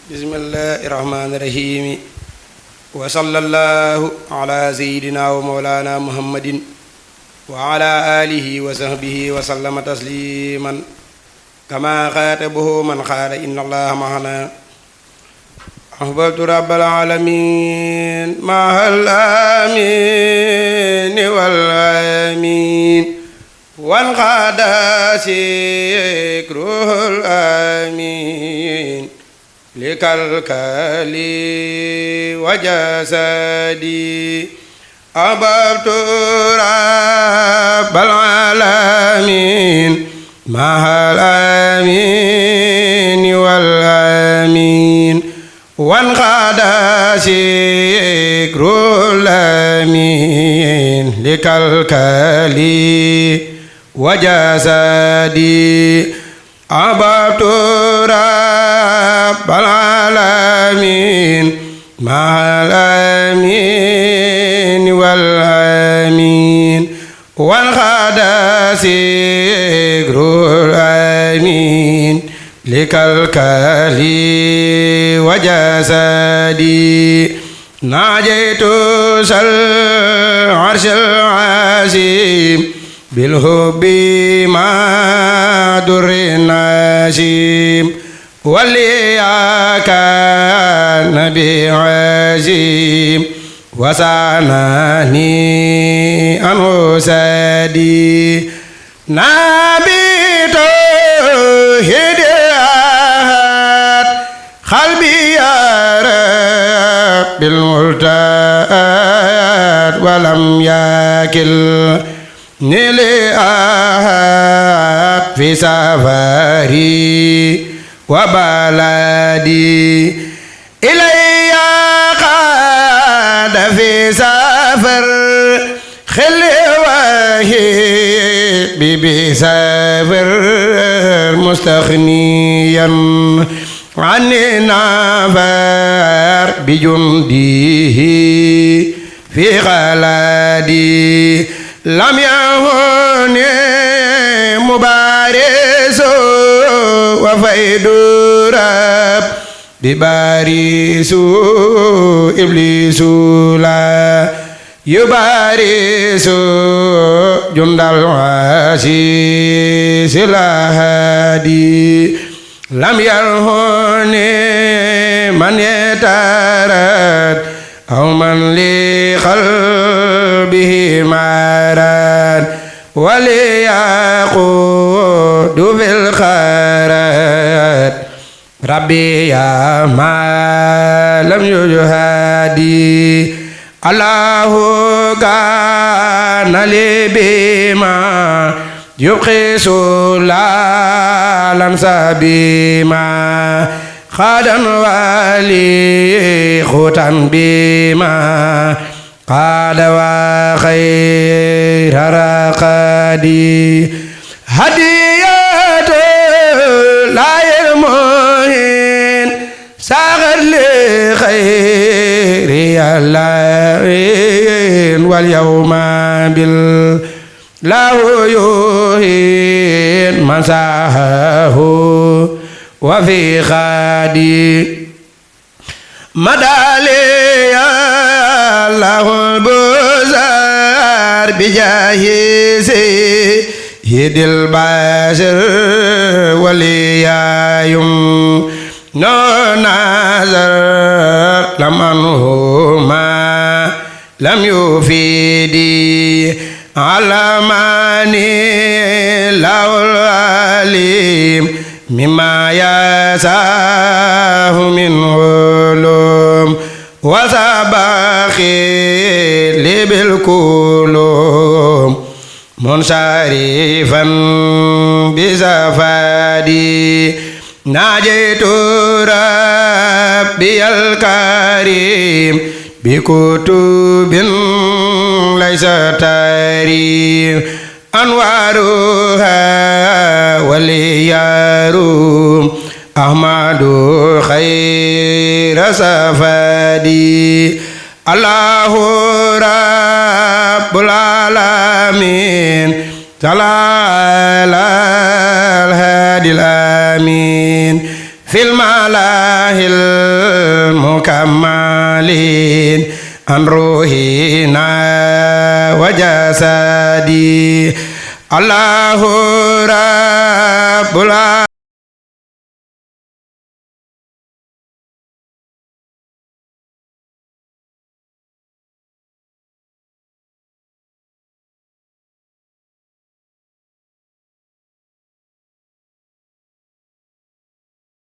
bismillahi rahmaani rahiim wa sallallahu ala sayyidina wa mawlana muhammadin wa ala alihi wa sahbihi wa sallama tasliman kama xaatabahu man xaala inna allaha mahana ahbabtu rabbal alamin mahal amin wal amin wan xaada sikruhul amin likalkali wa jasadi ahbabtu rabbal alamin mahal amin wal amin wan xaada sikrul amin likalkali wa jasadi ahbabtu rabbal alamin mahal amin wal amin wan xaada sikrul amin likalkali wa jasadi najaytu sal arshil azim bilhubbi ma durri nasim waliyaka nabi azim wasanani anhu sadi nabi tawhid ahad qalbi ya rabbil multad walam yakil nili ahad fi safari wa baladi ilayya qada fi safar khili wahi bi safar mustaghniyan anni nafar bi jundihi fi khaladi lam yakun mubarisu wa faydu rab bibarisu iblisu la yubarisu jundal asis lahadi lam yakun man yatarat aw man li qalbihi marad waliyaqudu fil kharat rabbi ya ma lam yujhadi allahu kana li bima yuqisu lan sabima khadan wali khutan bima qad wa khayra raqadi hadiyatu la yalmuhin sagar li khayri alain wal yawma bil lahu yuhin masahahu wa fi khadi madaliya lahul buzar bijahi sayyidil bashar waliyayum no nazar lamanhuma lam yufidi alamani lahul alim mimma yasahu min ulum wa sabakhi libil kulum munsarifan bizafadi najaitu rabbiyal karim bikutubin laysa tarim anwaruha waliyarum ahmadu khaira safadi allahu rabbul alamin talal hadil amin fil malahil كمال عن روحنا وجسدي الله رب